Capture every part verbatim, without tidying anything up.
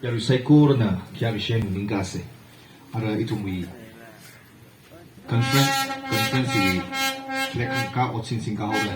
Yarui saikorana khayākashem nganingkasei. Ara ithumwui conference, conference wui flag khanka otsin singkahaora.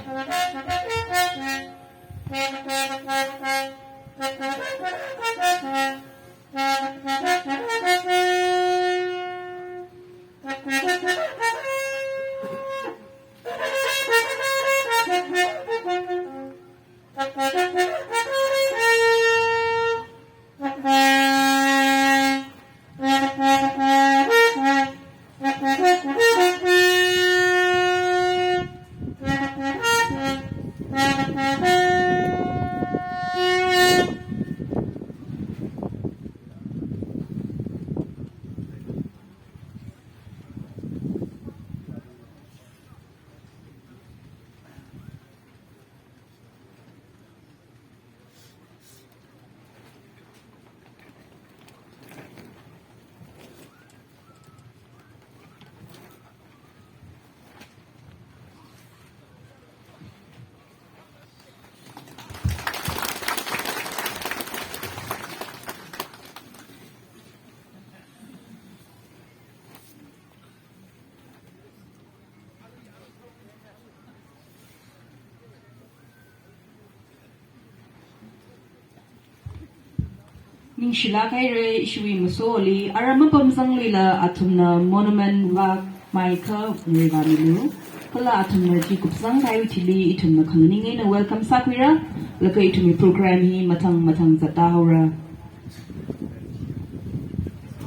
Ningshilāk haira ishiwui masoli, ara mapamzangluila athumna monument vak maikha ngarivāmilu. Kala athumna chi kupsang kahaiwui thili ithumna khanganing eina welcome sākhuira. Laga ithumwui program hi mathang mathang zattāhaora.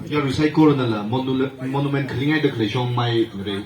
Yarui saikoranala monu-, monument khalingaida khalei shong mai ngare.